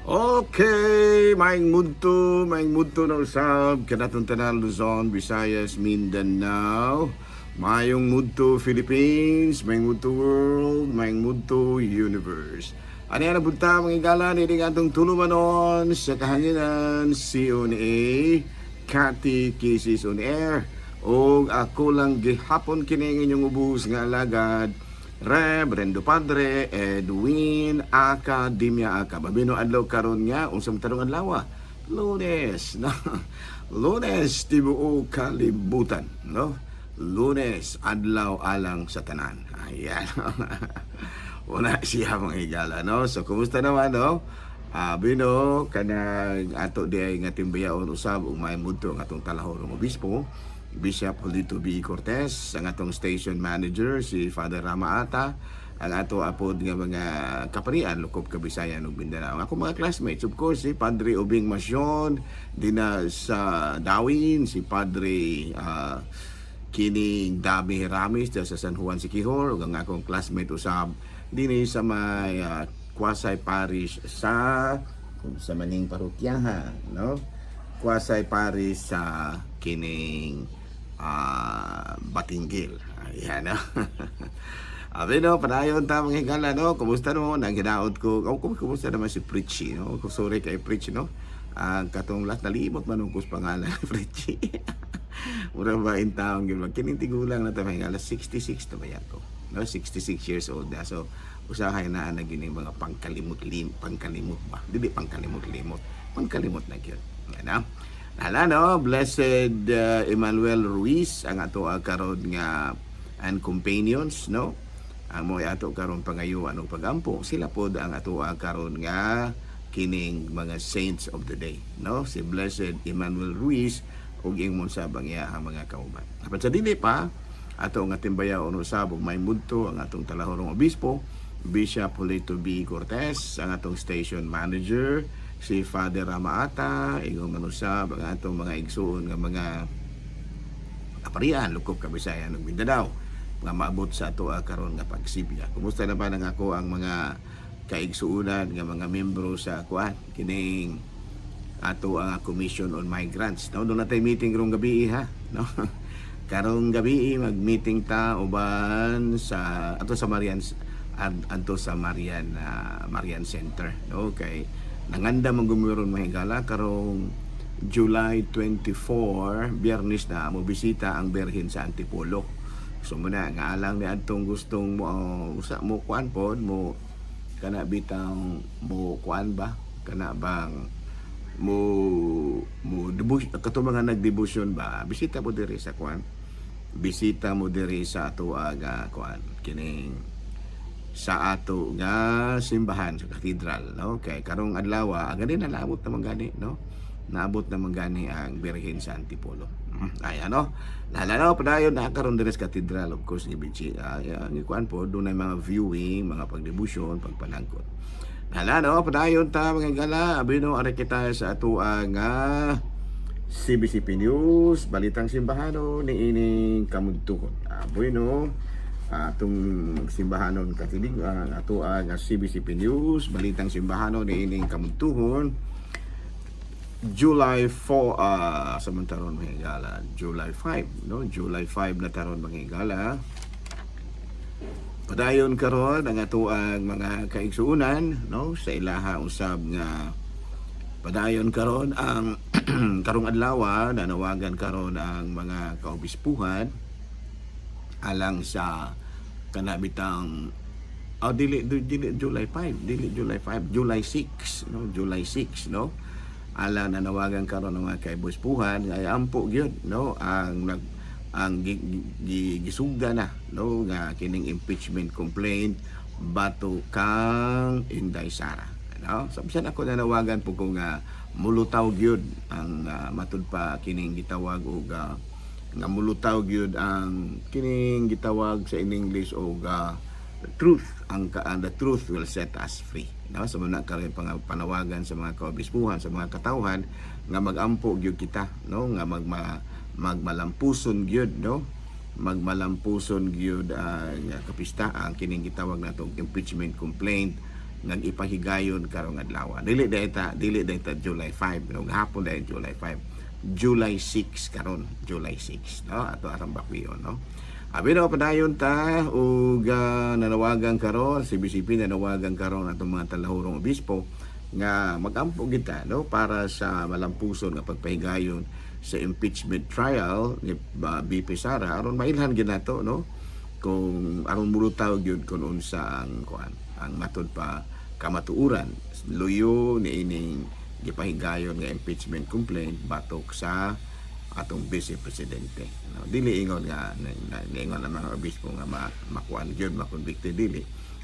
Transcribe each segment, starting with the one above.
Okay, maayong mudto na usab kanatong tanan, Luzon, Visayas, Mindanao. Maayong mudto, Philippines, maayong mudto, world, maayong mudto, universe. Ano yan ang bunta, mga igala, nining atong tulumanon sa kahanginan, CONA, Catechism on Air. O ako lang gihapon kini inyong ubos nga alagad, Reverendo Padre Edwin Academia Aka. Babino adlaw karon nga unsang tarong adlaw? Lunes, no? Lunes, tibuok kalibutan, no? Lunes, adlaw alang sa tanan. Ayan. Una siya, mga higala, no? So kumusta naman, no? Bino kanang ato di ay nga timbayaon usab ug may mudto ang atong talahorong obispo, Bishop Julito B. Cortez, ang atong station manager si Father Rama Ata, ang ato apod nga mga kaparian lukop Kabisayan ug Mindanao. Ang akong mga classmates, of course, si Padre Ubing Masyon, dina sa Dawin, si Padre kining Dami Heramis sa San Juan Siquijor, ug ang akong classmate usab dinhi sa may Quasi Parish sa maning parokyaha, no? Quasi Parish sa kining Batinguil. Ayan, no? Abi no, padayon ta, mga higala, no? Kumusta no? Naginaot ko. Oh, kumusta naman si Pritchie, no? Sorry kay Pritchie, no? Ang katong last nalimot man ko sa pangalan ni Pritchie. Mura ba in taon gyud kining tigulang na ta, mga higala, 66 na ba ko? No, 66 years old na. So usahay na na gini mga pangkalimot lim, pangkalimot ba? Dili pangkalimot-limot, pangkalimot na gyud. Ano? Hala no, Blessed Emmanuel Ruiz ang ato karon nga and companions, no? Ang mo ato karon pangayuan og pagampo, sila pod ang ato karon nga kining mga saints of the day, no? Si Blessed Emmanuel Ruiz ug ingon sa bang iyahang mga kauban. Apan sa dili pa, ato nga timbayaon usab ug may mudto ang atong talahorong obispo, Bishop Julito B. Cortez, ang atong station manager, si Father Ramaata, ingon man usab ang atong mga igsuon nga mga kaparian lukop Kabisayan ug Mindanao nga maabot sa ato karon nga pagsibya. Kumusta na ba nang ako ang mga kaigsuonan nga mga membro sa kuan kining ato ang Commission on Migrants, no? Doon natay meeting karong gabi ha, no? Karong gabi mag-meeting ta uban sa ato sa Marian, adto sa Marian, Marian Center, no? Kay nanganda man gumuron, mga higala, karong July 24, Biyernes na mo bisita ang Berhin sa Antipolo. So muna nga alang ni adtong gustong mo usa mo kuan pod mo kana bitang mo kuan ba kana bang mo mo devotion, kato mga nagdebosyon ba, bisita mo diri sa kuan, bisita mo diri sa ato aga kuan kining sa ato nga simbahan sa cathedral, no? Kay karong adlaw gani naabot naman gani, no? Naabot naman gani ang Birhen sa Antipolo. Ay ano lala no, padayon na karon diri sa cathedral, of course, ni Bichi kuan po dunay mga viewing, mga pagdebosyon, pagpanangkot. Hala no, padayon ta, mga gala. Abi no, ari kita sa ato nga CBCP News, Balitang Simbahano niining kamudtuhon. Bueno, atong simbahanon katilig ang ato ang CBCP News, Balitang Simbahano niining kamudtuhon. July 4 sa man taron, mga higala, July 5, no? July 5 na taron, mga higala. Padayon karon ang ato ang mga kaigsuonan, no, sa ilaha usab nga padayon karon ang karong adlaw, nanawagan karon ang mga kaobispuhan alang sa kanabitang oh, dili dili July 5, dili July 5, July 6, no? July 6, no? Ala nanawagan karon ng mga kaobispuhan nga ampo gyud, no, ang nag ang gisugda na, no, nga kining impeachment complaint bato kang Inday Sara, no? So bisan ako nanawagan po ko nga mulutaw gyud ang matud pa kining gitawag og nga mulutaw gyud ang kining gitawag sa in English og truth, ang the truth will set us free, no? So muna karon panawagan sa mga kaobispuhan, sa mga katawhan nga magampo gyud kita, no, nga magmalampuson gyud, no, magmalampuson gyud ang kapista ang kining gitawag natong impeachment complaint. Nga ipahigayon karong adlaw. Dili dayta July 5, no, gahapon dahil July 5. July 6 karon, July 6, no? Ato arang bakwion, no? Abi na, padayon ta ug nanawagan karon CBCP, nanawagan karon atong mga talahurong obispo nga magampo kita, no, para sa malampuson nga pagpahigayon sa impeachment trial ni BP Sara aron mailhan gyud nato, no, kung aron mulutaw gyud kung unsa ang kuan, ang matud pa kamatuoran luyo ni ining gipahigayon nga impeachment complaint batok sa atong vice presidente, no? Dili ingon nga niingon ang mga obispo nga makuan gyud, makonbikte, dili.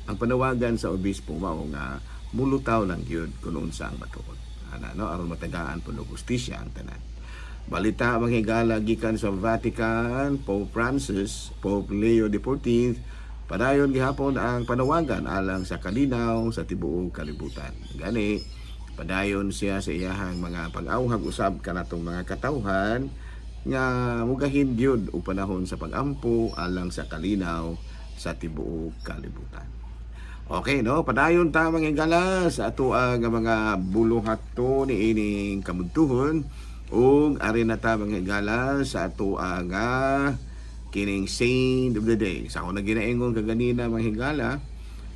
Ang panawagan sa obispo mao nga mulutaw lang gyud kung unsa ang matuod ana, no, aron matagaan pud og hustisya ang tanan. Balita, mga higala, gikan sa Vatican, Pope Francis, Pope Leo XIV, padayon gihapon ang panawagan alang sa kalinaw sa tibuok kalibutan. Gani, padayon siya sa iyahang mga pag-awhag usab kanatong mga katawhan nga mugahin gyud og panahon sa pag-ampo alang sa kalinaw sa tibuok kalibutan. Okay, no? Padayon ta, mga higala, sa ato ang mga buluhato ni ining kamudtuhon ug ari na ta, mga higala, sa ato ang kining saint of the day. Sa ako na ginaingon kaganina, mga higala,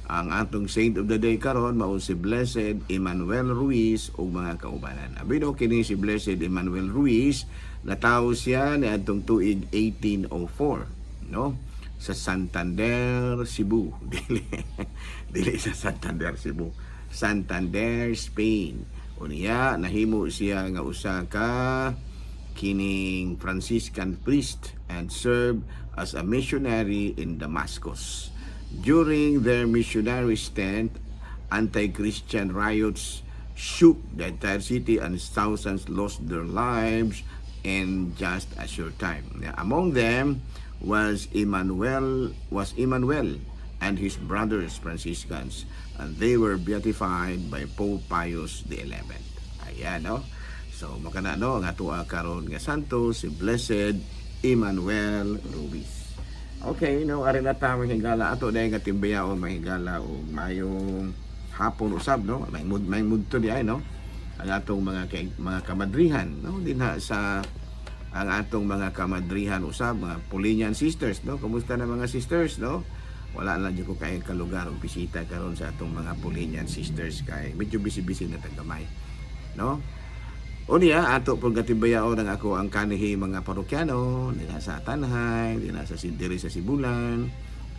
ang atong saint of the day karon mao si Blessed Emmanuel Ruiz ug mga kaubanan. Abi no, kini si Blessed Emmanuel Ruiz, natawo siya niadtong tuig 1804, no? Sa Santander, Cebu. Dili dili sa Santander, Cebu. Santander, Spain. Unya nahimo siya nga usa ka kining Franciscan priest and served as a missionary in Damascus. During their missionary stint, anti-Christian riots shook the entire city and thousands lost their lives in just a short time. Now, among them was Emmanuel and his brothers Franciscans, and they were beatified by Pope Pius XI. Ayan, no? So, makana, no, ang ato karon nga santo, si Blessed Emmanuel Ruiz. Okay, no, ari na ta, mga higala, ato dahil nga timbayaon, mga higala, ug mayong hapon usab, no? May mood to di ay, no? Ang atong mga kamadrihan, no? Dinha sa ang atong mga kamadrihan usab, mga Paulinian sisters, no? Kumusta na, mga sisters, no? Wala lang jud ko kay kalugar og bisita karon sa atong mga Paulinian sisters kay medyo busy-busy na tagamay, no? Unya, ato pong katimbayaon ang ako ang kanihi mga parokyano, dina sa Tanhay, dina sa diri sa Sibulan,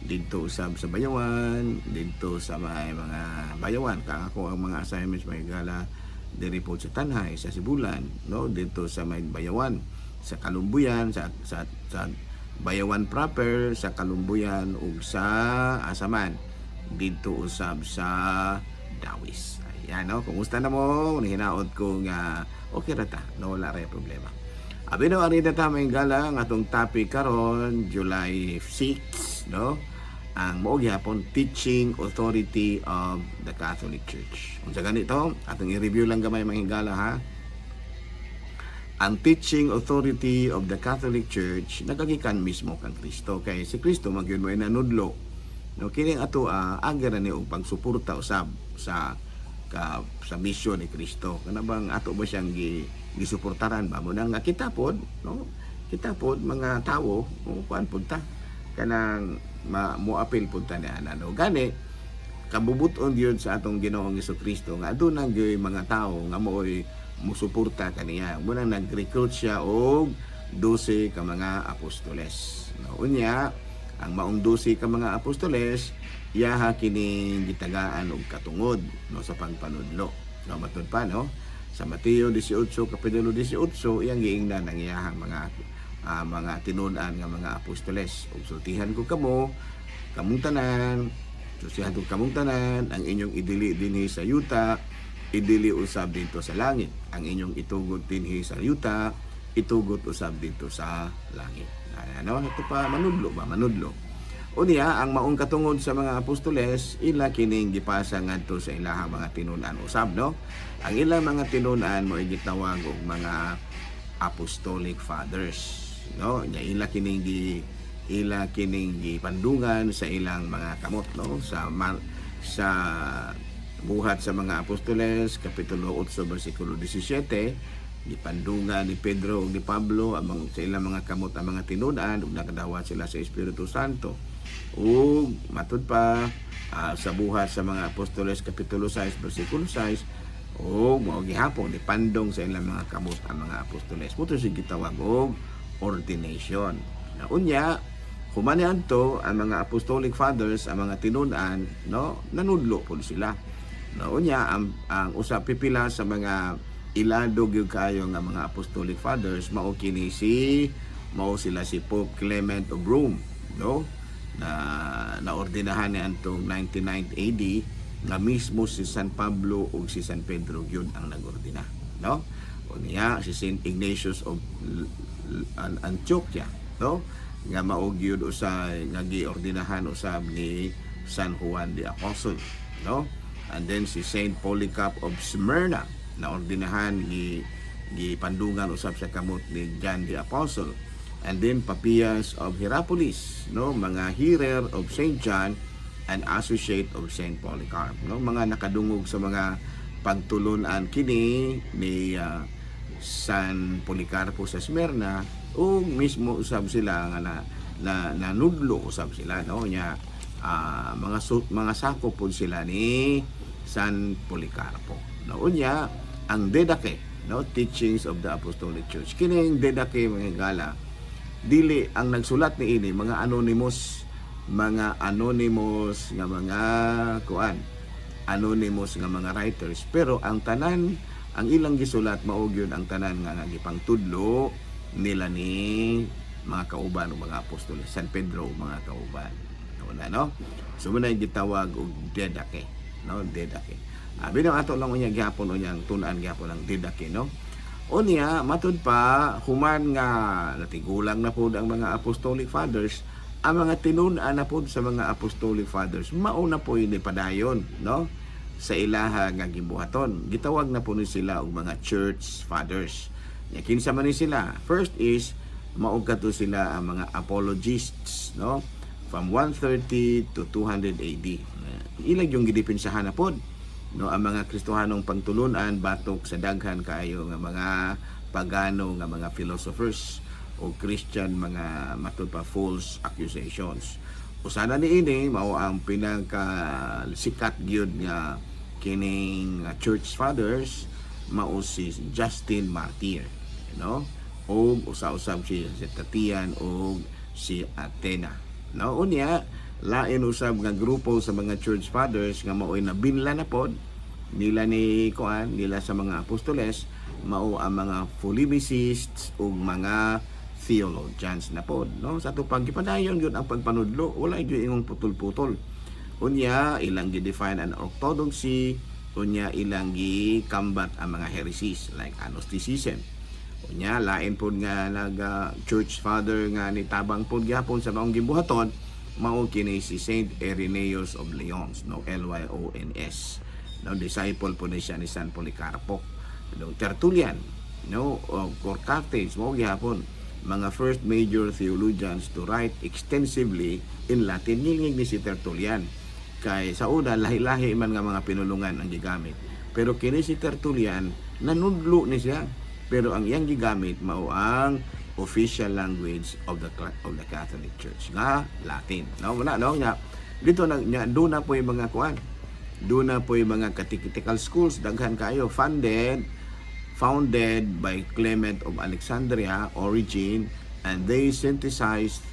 didto usab sa Bayawan, didto sa may mga Bayawan, ka ako ang mga assignments, mga higala, diri po sa Tanhay, sa Sibulan, no, didto sa may Bayawan, sa Kalumbuyan, sa Bayawan proper, sa Kalumbuyan ug sa Asaman, didto usab sa Dawis. Ayan, no? Kumusta na mo? Hinaot ko nga okay ra ta, no, wala ra problema. Abi no, ari na ta, mga higala, ang atong topic karon July 6, no? Ang mao gihapon teaching authority of the Catholic Church. Unsa ganito? Atong i-review lang gamay, mga higala, ha. Ang teaching authority of the Catholic Church nagagikan mismo kang Kristo kay si Kristo magyud mo nanudlo. No, kini ang ato aga ra ni og pagsuporta usab sa mission ni Kristo. Kana bang ato ba siyang gisuportaran ba mo nang nga kita pod, no? Kita pod mga tawo, no, kuan pod ta. Kanang mo apil pod ta ni ana, no. Gani kabubuton gyud sa atong Ginoong Kristo nga aduna gyud mga tawo nga mo'y musuporta kaniya. Muna nag-recruit siya og 12 ka mga apostoles. No, unya, ang maong 12 ka mga apostoles, iyaha kining gitagaan og katungod, no, sa pagpanudlo. No, matud pa, no, sa Mateo 18 kapitulo 18, iyang giingnan ang iyahang mga tinud-an nga mga apostoles. Ug sultihan ko kamo, kamong tanan, sultihan ko kamong tanan, ang inyong idili dinhi sa yuta, idili usab dito sa langit. Ang inyong itugot dinhi sa yuta, itugot usab dito sa langit. Ano, ito pa manudlo ba, manudlo. Unya, ang maong katungod sa mga apostoles, ila kining gipasa ngadto sa ilahang mga tinun-an usab, no? Ang ilang mga tinun-an mo gitawag og mga apostolic fathers, no? Nya ila kining gipandungan sa ilang mga kamot, no? Sa Buhat sa mga Apostoles, Kapitulo 8, versikulo 17, gipandungan ni Pedro ug ni Pablo among sa ilang mga kamot ang mga tinud-an ug nakadawat sila sa Espiritu Santo. Ug matud pa sa Buhat sa mga Apostoles, Kapitulo 6, versikulo 6, ug mao gihapon ipandong sa ilang mga kamot ang mga apostoles. Mao to si gitawag og ordination. Na unya, human niadto ang mga apostolic fathers, ang mga tinud-an, no, nanudlo pud sila. No, unya ang usa pipila sa mga ilado gyud kaayo nga mga apostolic fathers mao kini si mao sila si Pope Clement of Rome, no, na naordinahan ni antong 99 AD, nga mismo si San Pablo ug si San Pedro gyud ang nagordina, no? Unya si Saint Ignatius of Antioquia, no, nga mao gyud usay nga giordinahan usab ni San Juan the Apostle, no? And then si Saint Polycarp of Smyrna, na ordinahan, gi gipandungan usab sa kamot ni John the Apostle. And then Papias of Hierapolis, no, mga hearer of Saint John and associate of Saint Polycarp, no, mga nakadungog sa mga pagtulunan kini ni San Policarpo sa Smyrna, o mismo usab sila nga na nanudlo usab sila, no? Nya mga sakop pud sila ni San Policarpo, no? Unya ang Didache, no, Teachings of the Apostolic Church. Kining Didache, mga higala, dili ang nagsulat ni ini mga anonymous nga mga kuan, anonymous nga mga writers, pero ang tanan ang ilang gisulat mao gyud ang tanan nga gipangtudlo nila ni mga kauban o mga apostol, San Pedro o mga kauban. Una, no? So muna yung gitawag og Didache, no? Didache. Abi na ato lang unya gihapon, unyang tun-an gihapon ang Didache, no? Unya, matud pa, human nga natigulang na pod ang mga apostolic fathers, ang mga tinun-an na pod sa mga apostolic fathers, mauna po ini padayon, no? Sa ilaha nga gibuhaton. Gitawag na po ni sila og mga church fathers. Nya kinsa man ni sila? First is mao kato sila ang mga apologists, no? From 130 to 200 AD. Ilang yung gidepensahan na pod, no, ang mga Kristohanong pagtulunan batok sa daghan kaayo nga mga pagano nga mga philosophers o Christian mga, matud pa, false accusations. Usana ni ini mao ang pinaka sikat gyud nga kining church fathers, mao si Justin Martyr, no, og usa-usab si Tatian og si Athena, no? Unya, lain usab nga grupo sa mga church fathers nga mao'y nabinla na pod nila ni kuan nila sa mga apostoles, mao ang mga polemicists ug mga theologians na pod, no? Sa ato pagipadayon gyud ang pagpanudlo, wala gyud ingong putol-putol. Unya ilang gi-define ang orthodoxy, unya ilang gikambat ang mga heresies like Gnosticism. Unya lain pod nga nag church father nga nitabang pod gihapon sa maong gibuhaton, mao kini si Saint Irenaeus of Lyons, no, Lyons, no? Disciple po ni siya ni San Policarpo, no? Tertullian, no, of Carthage, mao gihapon mga first major theologians to write extensively in Latin. Ngilngig ni si Tertullian kay sa una lahi-lahi man nga mga pinulungan ang gigamit, pero kini si Tertullian nanudlo ni siya, pero ang iyang gigamit mao ang official language of the Catholic Church nga Latin, no? Wala, no? Nya dito na nya do na po yung mga kuan, do na po yung mga catechetical schools, daghan kayo, funded founded by Clement of Alexandria, Origen, and they synthesized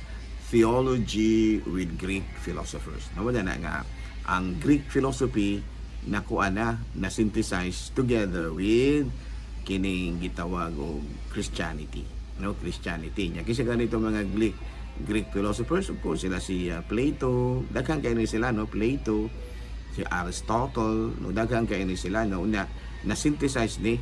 theology with Greek philosophers. Nawala na nga ang Greek philosophy nakuha na na synthesize together with kining gitawag og Christianity, no? Christianity nya kasi ganito mga Greek philosophers, of course sila si Plato, daghan kay ni sila, no? Plato, si Aristotle, no? Daghan kay ni sila, no? Una na synthesize ni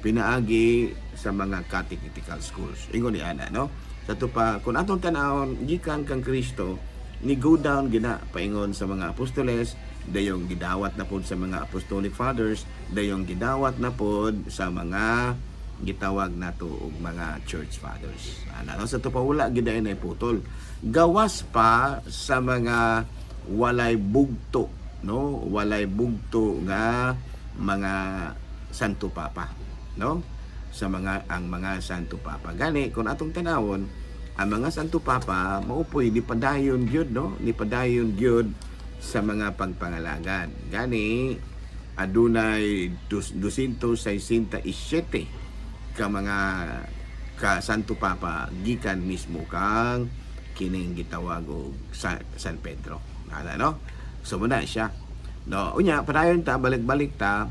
pinaagi sa mga catechetical schools. Ingon ni ana, no? Sa to pa, kung atong tan-awon gikan kang Kristo ni go down gina paingon sa mga apostoles, dayong gidawat na pod sa mga apostolic fathers, dayong gidawat na pod sa mga gitawag nato og mga church fathers. Ana, no? Sa to pa, wala gid ay putol. Gawas pa sa mga walay bugto. no, walay bugto nga mga Santo Papa, no, sa mga ang mga Santo Papa. Gani kung atong tanawon ang mga Santo Papa, mao poy ni padayon gyud, no, ni padayon gyud sa mga pagpangalagad. Gani adunay 267 ka mga ka Santo Papa gikan mismo kang kining gitawag og San Pedro. Ana, no? So muna siya. No, unya padayon ta, balik-balik ta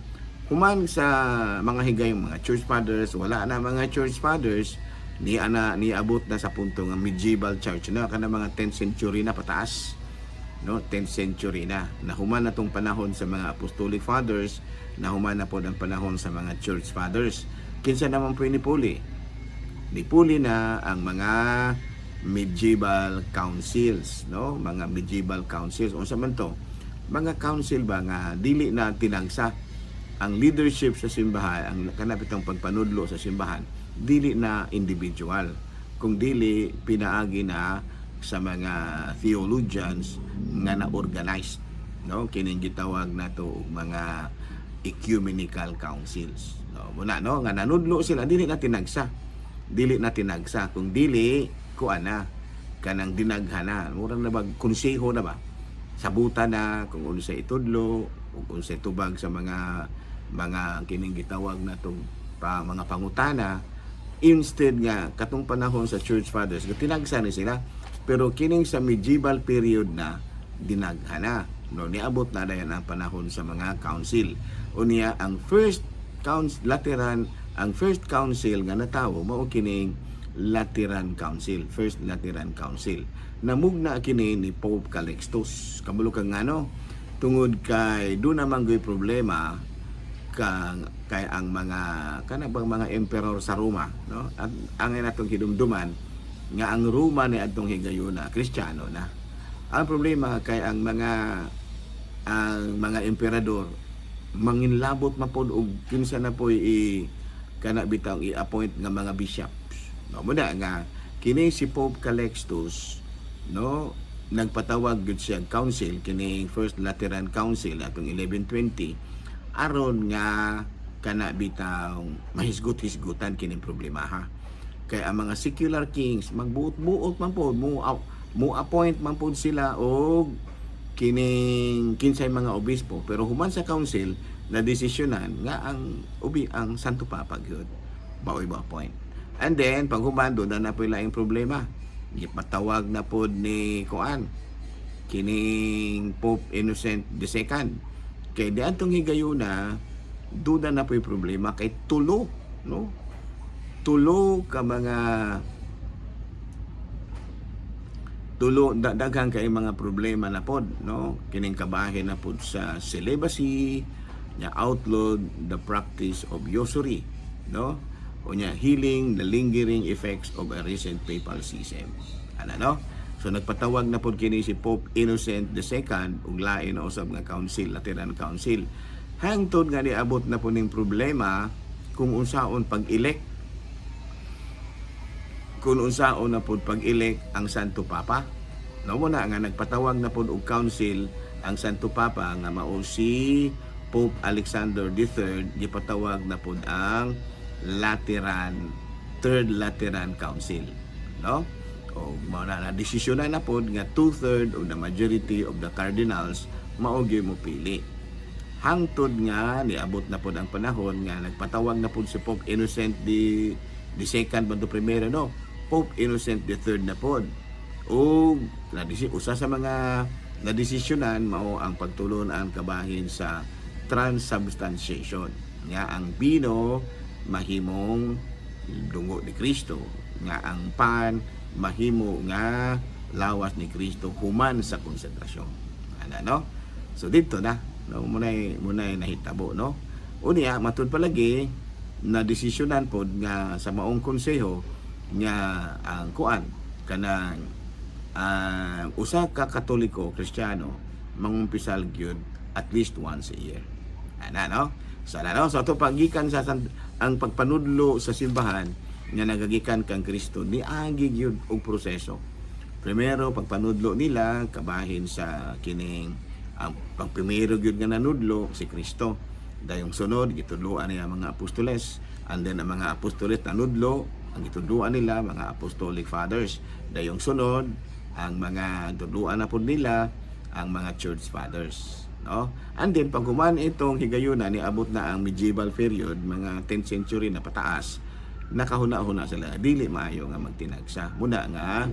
human sa mga higayong mga church fathers, wala na mga church fathers ni ana, niabot na sa punto nga medieval church na, kana mga 10th century na pataas, no, 10th century na. Nahuman na tong panahon sa mga apostolic fathers, nahuman na pod ang panahon sa mga church fathers. Kinsa naman po ni Nipuli na ang mga medieval councils, no, mga medieval councils. Unsa man to? Mga council ba nga dili na tinagsa ang leadership sa simbahan, ang kanapitang pagpanudlo sa simbahan, dili na individual kung dili pinaagi na sa mga theologians nga na-organized, no, kining gitawag nato og mga ecumenical councils, no. Muna, no, nga nanudlo sila, dili na tinagsa, dili na tinagsa kung dili kuan na, kanang dinaghana, mura na bag konseho na ba, sabutan na kung unsa itudlo ug unsay tubag sa mga kining gitawag natong mga pangutana, instead nga katong panahon sa church fathers tinagsa ni sila. Pero kining sa medieval period na, dinaghana, no. Niabot na dayon ang panahon sa mga council. Unya ang first council Lateran, ang first council nga natawo mao kining Lateran Council, First Lateran Council. Namugna kini ni Pope Calixtus. Kabalo ka ngano? Tungod kay duna man goy problema kang kay ang mga kana bang mga emperor sa Roma, no. At ang natong hidumduman nga ang Roma ni adtong higayuna Kristiyano na. Ang problema kay ang mga emperador manginlabot man pod og kinsa na poy i kana bitaw i-appoint nga mga bishops, no. Muna nga kini si Pope Calixtus, no, nagpatawag gyud siya og council, kining First Lateran Council atong 1120, aron nga kana bitaw mahisgot-hisgutan kining problema ha, kay ang mga secular kings magbuot-buot man pod, mo appoint man pod sila og kining kinsay mga obispo. Pero human sa council, na desisyonan nga ang Santo Papa gyud maoy mo appoint. And then pag human, duna na poy laing problema. Gipatawag na pod ni kuan kining Pope Innocent II, kay diadtong higayuna duna na poy problema kay tulo, no, tulo ka mga tulo daghan kay mga problema na pod, no. Kining kabahin na pod sa celibacy nya, outlawed the practice of usury, no, unya healing the lingering effects of a recent papal schism, ana, no. So nagpatawag na pod kini si Pope Innocent II ug lain na usab nga council, Lateran Council, hangtod nga niabot na po ning problema kung unsaon pag-elect, kung unsaon na pod pag-elect ang Santo Papa. No, mo na nga nagpatawag na pod og council ang Santo Papa nga mao si Pope Alexander III. Gipatawag na pod ang Lateran Third Lateran Council, no. O mao na na desisyonan na pod nga two-third of the majority of the cardinals mao gyud mo pili, hangtod nga niabot na pod ang panahon nga nagpatawag na pod si Pope Innocent the second ba to primero, no, Pope Innocent III na pod, ug usa sa mga nadesisyonan mao ang pagtulon-an kabahin sa transubstantiation, nga ang bino mahimong dugo ni Kristo, nga ang pan mahimo nga lawas ni Kristo human sa konsekrasyon, ana, no. So dito na, no, munay nahitabo, no. Unya matud palagi na desisyonan pod nga sa maong konseho nga ang kuan kanang usa ka Katoliko Kristiyano mangumpisal gyud at least once a year, ana, no. So ana, no, so ato pagikan sa ang pagpanudlo sa simbahan nga nagagikan kang Kristo, niagi gyud og proseso. Primero, pagpanudlo nila kabahin sa kining Ang pangprimero gyud nga nanudlo si Kristo. Dayong sunod gitudloan niya ang mga apostoles, and then ang mga apostoles nanudlo, ang gitudloan nila mga apostolic fathers. Dayong sunod ang mga tudloan na pud nila ang mga church fathers, no? And then pag human itong higayuna, niabot na ang medieval period, mga 10th century na pataas, nakahuna-huna sila dili maayo nga magtinagsa. Muna nga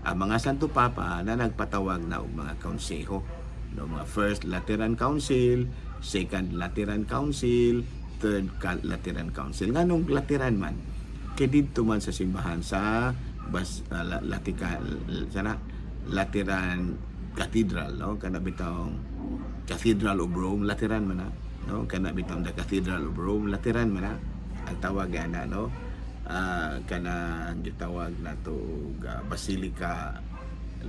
ang mga Santo Papa na nagpatawag na og mga konseho, no? Mga First Lateran Council, Second Lateran Council, Third Lateran Council. Nganong Lateran man? Kay didto man sa simbahan sa Bas Latika sana, Lateran Cathedral, no? Kana bitawng Cathedral of Rome, Lateran man na, no? Kana bitawng the Cathedral of Rome, Lateran man na ang tawag ana, no? Kana gitawag nato og Basilica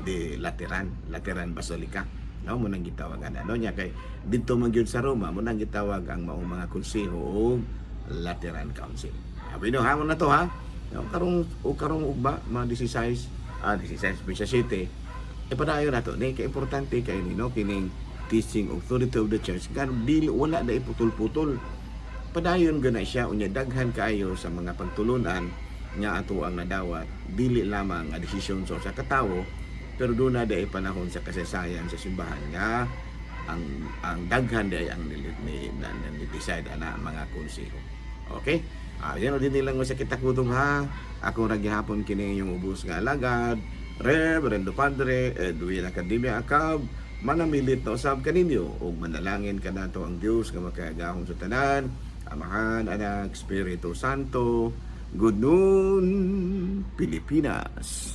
de Lateran, Lateran Basilica, no? Mo nang gitawag ana, no? Nya kay didto man gyud sa Roma, mo nang gitawag ang maong mga konseho og Lateran Council. Abi no, hamon na to ha, no? Karong o karong ugma, mga 16, 16 17, e padayon nato ni kay importante kay ni, no? Kining teaching authority of the church gan dili wala na iputol-putol, padayon gana siya. Unya daghan kaayo sa mga pagtulunan nga ato ang nadawat, dili lamang nga desisyon sa usa ka tawo, pero doon na dai panahon sa kasaysayan sa simbahan nga ang daghan dai ang ni decide ana mga konseho. Okay? Yan din nilang sa kita kudong ha. Ako ra gihapon kini yung ubos nga alagad, Reverendo Padre Edwin Academia Acab, manamilit na usab kaninyo ug manalangin kanato ang Dios nga makagagahom sa tanan, Amahan, Anak, Espiritu Santo. Good noon, Pilipinas.